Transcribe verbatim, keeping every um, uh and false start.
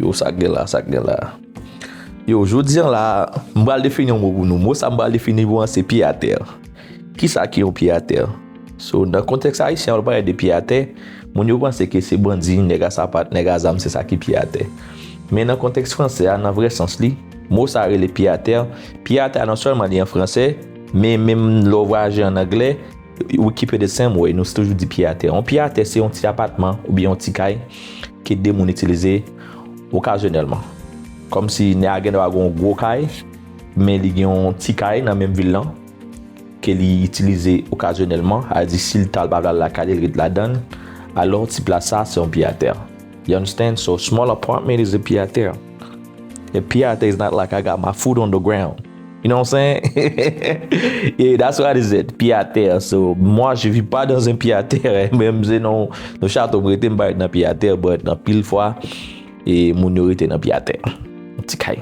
Yo, sa k gen la, sa k gen la. Yo, jodi an la, m pral defini yon mo pou nou. Mo sa m pral defini pou an se pye atè. Kisa ki yon pye atè? So, nan kontèks ayisyen, lè w pale de pye atè, moun yo panse ke se bandi, nèg a sapat, nèg a zam, se sa ki pye atè. Men nan kontèks fransè a, nan vrè sans li, mo sa rele pye atè. Pye atè a non sèlman li an fransè, men menm lè w vwayaje an anglè, we keep it the same way, nou toujou di pye atè. Yon pye atè se yon ti apatman oubyen yon ti kay ke de moun itilize okazyonèlman. Kòmsi nèg a gen dwa gen yon gwo kay, men li gen yon ti kay nan menm vil lan ke li itilize okazyonèlman, a di si l ta l pa vle al lakay li, l ret ladan l, alò ti plas sa se yon pye atè. You understand? So small apartment is a pye atè. A pye atè is not like I got my food on the ground. You know what I'm saying? Yeah, that's what it is. Pye atè. So, moi, je vis pas dans un pied à terre. Menm se nan yon chato m rete, m pa ret nan pye atè, but anpil fwa, e moun yo rete nan pye atè. Ti kay.